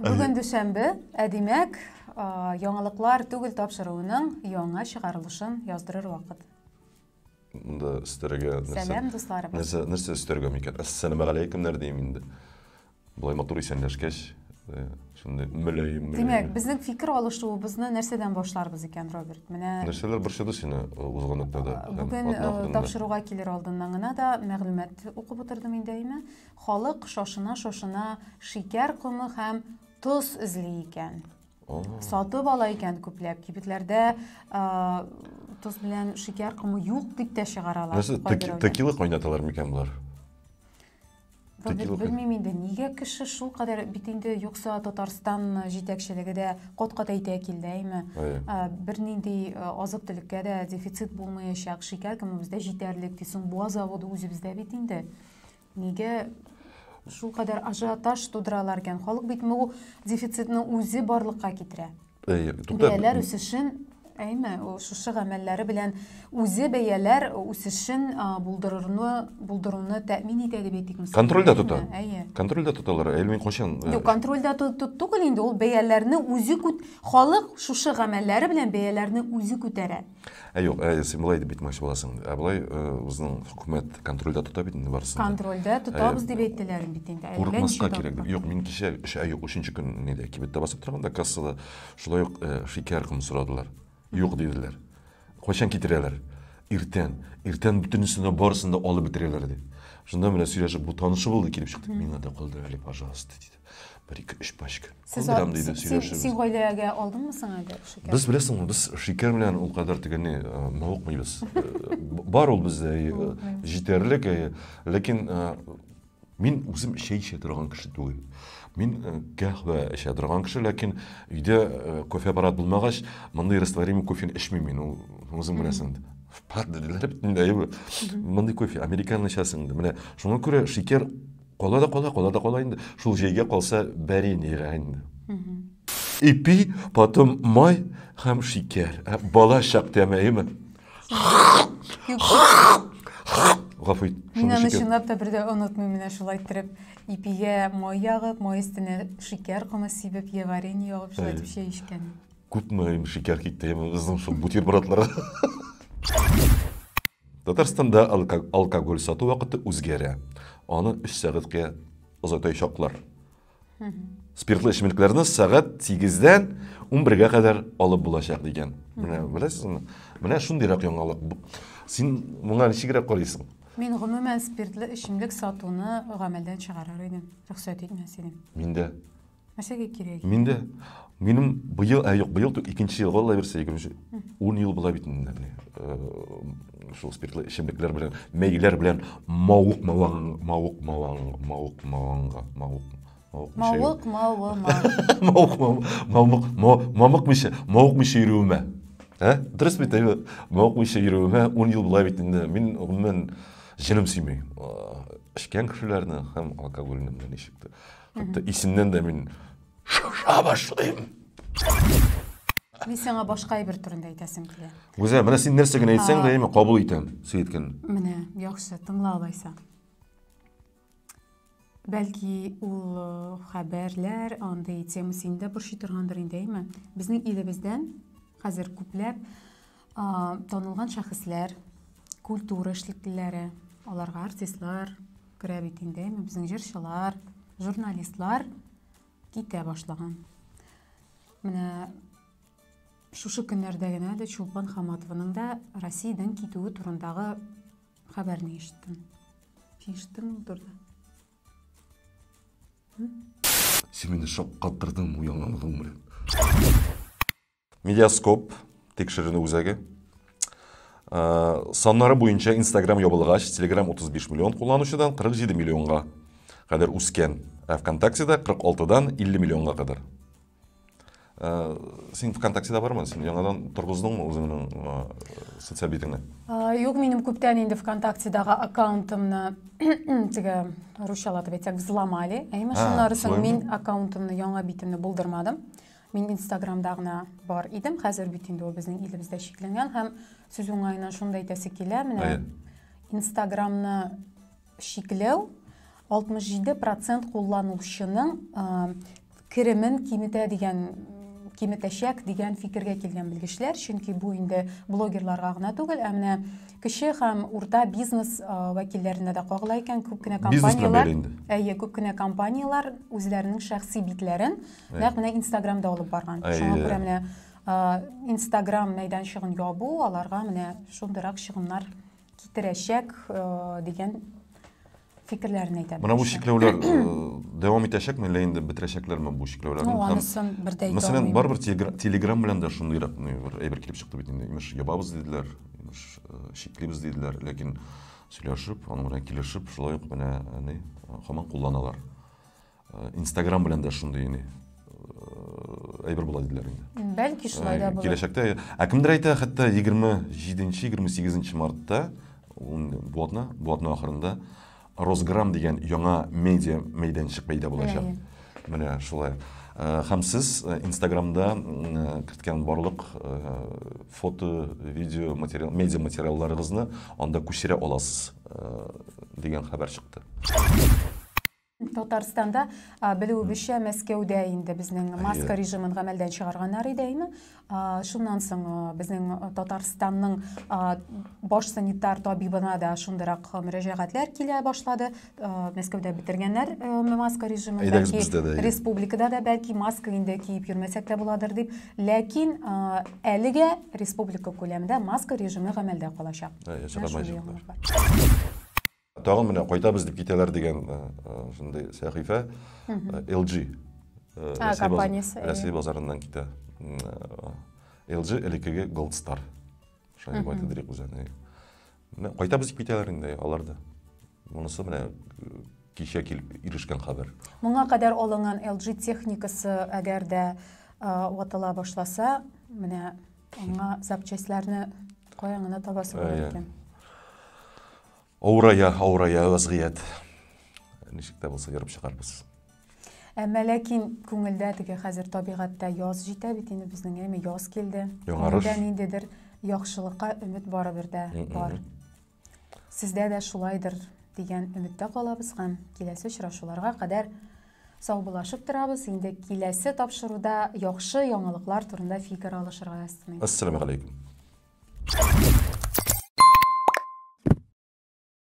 Бүген дүшәмбе, ә димәк, яңалыклар түгел тапшыруының яңа чыгарылышын яздырыр вакыт. Монда өстәргә нәрсә? Сәлам, дусларыбыз. Нәрсә, нәрсә өстәргә микән? Әссәламегаләйкемнәр дим инде. Болай матур исәнләшкәч, э, шундый мөлаем. Димәк, безнең фикер алышуыбызны нәрсәдән башларбыз икән, Роберт? Менә Нәрсәләр борчыды сине э, узган атнада? Бүген э, тапшыруга килер алдыннан гына да мәгълүмат укып утырдым инде, әйме? Халык шашына-шашына шикәр комы һәм тоз эзли икән. Сатып ала икән күпләп. Кибетләрдә тоз белән шикәр комы юк дип тә чыгаралар. Нәрсә, текила кайнаталар микән болар? Роберт, белмим инде, нигә кеше шул кадәр бит инде юкса Татарстан җитәкчелеге дә кат-кат әйтә килде, әйме? Бернинди азык-төлеккә дә дефицит булмаячак, шикәр комы бездә җитәрлек ди. Соң буа заводы үзебездә бит инде. Нигә шул кадәр ажиотаж тудыралар икән? Халык бит бу дефицитны үзе барлыкка китерә. Бәяләр үсешен, әйме, шушы гамәлләре белән үзе бәяләр үсешен булдырырны, булдыруны тәэмин итә дип әйтик мисал. Контрольдә тота. Әйе. Контрольдә тоталар. Әле мин кайчан э, Юк, контрольдә тоту түгел инде, ул бәяләрне үзе халык шушы гамәлләре белән бәяләрне үзе күтәрә. Ә юк, ә син болай дип әйтмәкче буласың. Ә болай э, безнең хөкүмәт контрольдә тота бит инде барысын. Контрольдә тотабыз дип әйттеләр бит инде. Әллә Курыкмаска кирәк дип. Юк, мин кичә, өч, ә юк, өченче көн нидә кибеттә басып торганда кассада шулай ук э, шикәр ком сорадылар. Юк диделәр. Кайчан китерәләр? Иртән. Иртән бөтенесен дә барысын да алып бетерәләр ди. Шунда менә сөйләшеп, бу танышы булды килеп чыкты. Миңа да калдыр әле, пожалуйста, диде. Бер, ике, өч пачка. Сез Калдырам, диде, сөйләшебез. Син гаиләгә алдыңмы соң әле шикәр? Без беләсеңме, без шикәр белән ул кадәр тегене э, мавыкмыйбыз. Э, бар ул бездә э, җитәрлек, ләкин мин үзем чәй эчә торган кеше түгел. Мин кәһвә эчә торган кеше, ләкин өйдә кофе аппарат булмагач, мондый растворимый кофены эчмим мин, ул үзең беләсең. Впад диделәр бит инде, Мондый кофе, американо эчәсең инде. Менә шуңа күрә шикәр Кала да кала, кала да кала инде. Шул җәйгә калса вареньега инде. Ипи, потом май һәм шикәр. Ә, бала чак тәме, әйеме? Гафу ит. Мин аны чынлап та бер дә онытмыйм менә шулай иттереп ипигә май ягып, май өстенә шикәр комы сибеп, я варенье ягып шулай итеп чәй эчкән. Күпме шикәр китте, безнең шул бутербродларга. Татарстанда алкоголь сату вакыты үзгәрә. Аны 3 сәгатькә озайтачаклар. Спиртлы эчемлекләрне сәгать 8-дән 11-гә кадәр алып булачак дигән. Менә беләсезме? Менә шундыйрак яңалык. Син моңа ничегрәк карыйсың? Мин гомумән спиртлы эчемлек сатуны гамәлдән чыгарыр идем. Рөхсәт итмәс идем. Мин дә. Нәрсәгә кирәк? Мин дә минем быел, ә юк, быел түгел, икенче елга Алла бирсә, икенче 10 ел була бит инде. Э, шул спиртлы эчемлекләр белән, мәйләр белән мавыкмаван, мавыкмаван, мавыкмаванга, мавык Мавык, мавы, мавык, мавык, мавыкмыйча, мавыкмыйча йөрүемә. Ә? Дөрес бит, әйе. Мавыкмыйча йөрүемә 10 ел була бит инде. Мин гомумән җенем сөйми. Эчкән кешеләрне һәм алкогольне менә ничек тә. Хәтта исеннән дә мин шаша башлыйм. Мин сиңа башка әйбер турында әйтәсем килә. Гүзәл, менә син нәрсә генә әйтсәң дә, мин кабул итәм, син әйткәнне. Менә, яхшы, тыңла алайса. Бәлки ул э, хәбәрләр, андый тема сине дә борчый торгандыр инде, әйме? Безнең илебездән хәзер күпләп танылган шәхесләр, культура эшлеклеләре, аларга артистлар, Керә бит инде, әйме, безнең җырчылар, журналистлар китә башлаган. Менә шушы көннәрдә генә әле Чулпан Хаматованың да Россиядән китүе турындагы хәбәрне ишеттем. Син ишеттеңме ул турыда? Син мине шаккаттырдың бу яңалыгың белән. Медиаскоп тикшеренү үзәге. Э, саннары буенча Instagram ябылгач, Telegram 35 миллион кулланучыдан 47 миллионга кадәр үскән. Ә ВКонтактеда 46-дан 50 миллионга кадәр. Э, син ВКонтактеда бармы? Син яңадан торгыздыңмы үзеңнең э, социаль битеңне? Юк, минем күптән инде ВКонтактедагы аккаунтымны теге русчалатып әйтсәк, взломали. Әйме, шуннан соң мин аккаунтымны, яңа битемне булдырмадым. Мин Инстаграмда гына бар идем, хәзер бит инде ул безнең илебездә чикләнгән һәм сүз уңаеннан шуны да әйтәсе килә, менә Инстаграмны чикләү 67% кулланучының керемен киметә дигән киметәчәк дигән фикергә килгән белгечләр, чөнки бу инде блогерларга гына түгел, ә менә кече һәм урта бизнес вәкилләренә дә кагыла икән. Күп кенә компанияләр, әйе, күп кенә компанияләр үзләренең шәхси битләрен нәкъ менә Инстаграмда алып барган. Шуңа күрә менә Инстаграм мәйданчыгын ябу аларга менә шундыйрак чыгымнар китерәчәк дигән фикерләрен әйтә. Менә бу чикләүләр дәвам итәчәкме, әллә инде бетерәчәкләрме бу чикләүләрне? Ну, анысын бер дә әйтә Мәсәлән, барыбер Телеграм белән дә шундыйрак бер әйбер килеп чыкты бит инде. Имеш, ябабыз диделәр, имеш, чиклибез диделәр, ләкин сөйләшеп, аның белән килешеп, шулай ук менә ни, һаман кулланалар. Инстаграм белән дә шундый ни әйбер була диделәр инде. Бәлки шулай да булыр. Киләчәктә, ә кемдер әйтә, хәтта 27-нче, 28 мартта, бу атна, бу атна ахырында Росграм дигән яңа медиа мәйданчык пәйда булачак. Менә шулай. Һәм сез Инстаграмда керткән барлык фото, видео материал, медиа материалларыгызны анда күчерә аласыз дигән хәбәр чыкты. Татарстанда, белүебезчә, Мәскәүдә инде безнең маска режимын гамәлдән чыгарганнар иде, әйме? Шуннан соң безнең Татарстанның баш санитар табибына да шундыйрак мөрәҗәгатьләр килә башлады. Мәскәүдә бетергәннәр маска режимын, бәлки республикада да бәлки маска инде киеп йөрмәсәк тә буладыр дип. Ләкин әлегә республика күләмендә маска режимы гамәлдә калачак. Чыгармаячаклар. Тагын менә кайтабыз дип китәләр дигән шундый сәхифә LG компаниясе Россия базарыннан китә. LG элеккеге Gold Star. Шулай дип әйтә үзен. Менә кайтабыз дип китәләр инде алар да. Монысы менә кичә килеп ирешкән хәбәр. Моңа кадәр алынган LG техникасы әгәр дә ватыла башласа, менә аңа запчастьләрне каян гына табасы булыр икән. Авырая, авырая вәзгыять. Ничек тә булса ерып чыгарбыз. Әмма ләкин күңелдә теге хәзер табигатьтә яз җитә бит инде безнең, әйме, яз килде. Яңарыш. Күңелдә ниндидер яхшылыкка өмет барыбер дә бар. Сездә дә шулайдыр дигән өметтә калабыз һәм киләсе очрашуларга кадәр саубуллашып торабыз. Инде киләсе тапшыруда яхшы яңалыклар турында фикер алышырга язсын. Ассаламу алейкум.